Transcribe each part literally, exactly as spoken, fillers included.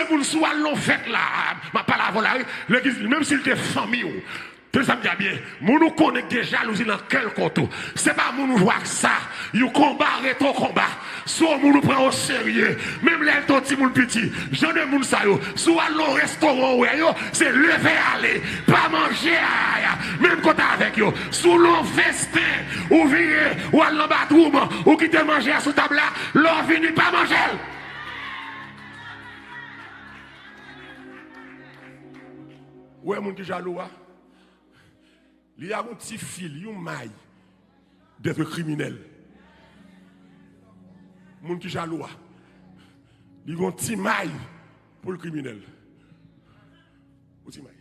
Moun, si w al nan fèt la, m ap pale avè w la, wi. Legliz, menm si l te fanmi w, tande sa m di a byen, moun ou konnen ki gen jalouzi nan kè l kont ou. Se pa moun ou jwe ak sa. Yon konba ret yon konba. Si w moun ou pran o serye, menm lè l te yon timoun piti, jan de moun sa yo, si w al nan yon restoran ou wè yo, se leve ale, pa manje a, a, menm kote avèk yo. Si w nan yon festen, ou vire, ou al nan bathroom, ou kite manje a sou tab la, lè w vini, pa manje l. Ou wè moun ki jalou a? Li a gon ti fil, yon may d'être criminel. Moun ki jalou a, li gon ti may pou l kriminèl. Yon ti may.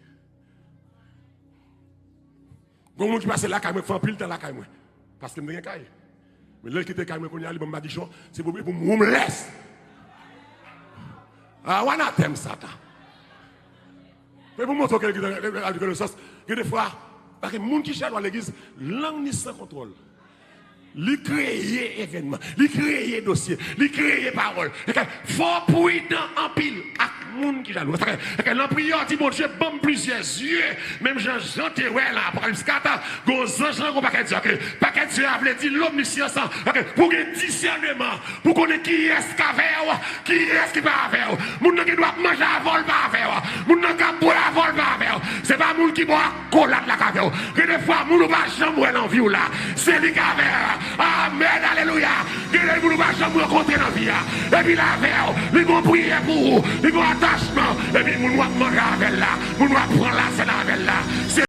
Gon moun ki pase lakay mwen, k fè anpil tan lakay mwen. Paske m te gen kay. Men lè l kite kay mwen kounye a, li ban m madichon, se pou, pou m homeless. Ah, w anatèm Satan. Men pou montre w ke, ke, ke, ke, ke, gen de fwa, paske moun ki jalou a legliz, lang ni san kontwòl. Li kreye evènman, li kreye dosye, li kreye pawòl. Fò w pridan anpil ak moun ki jalou. Nan priyè, w di, Bondye, ban m plizyè zye, menm jan Jan te wè nan Apokalips kat, gon zanj lan, gon pakèt zye. Pakèt zye a vle di lomnisyans, pou gen disèneman, pou konnen kiyès k avè w, kiyès ki pa avè w. Moun nan gen dwa ap manje avè w, l pa avè w. Moun nan k ap bwè avè w, l pa avè w. Se pa moun ki ba w akolad la k avè w. Gen de fwa, moun ou pa janm wè nan vi w la, se li k avè w. Amèn, alelouya. Gen de moun ou pa janm rankontre nan vi a, epi l avè w. Li gon priyè pou ou, li gon atachman. Epi moun w ap manje avè l la, moun w ap pran lasèn avè l la, se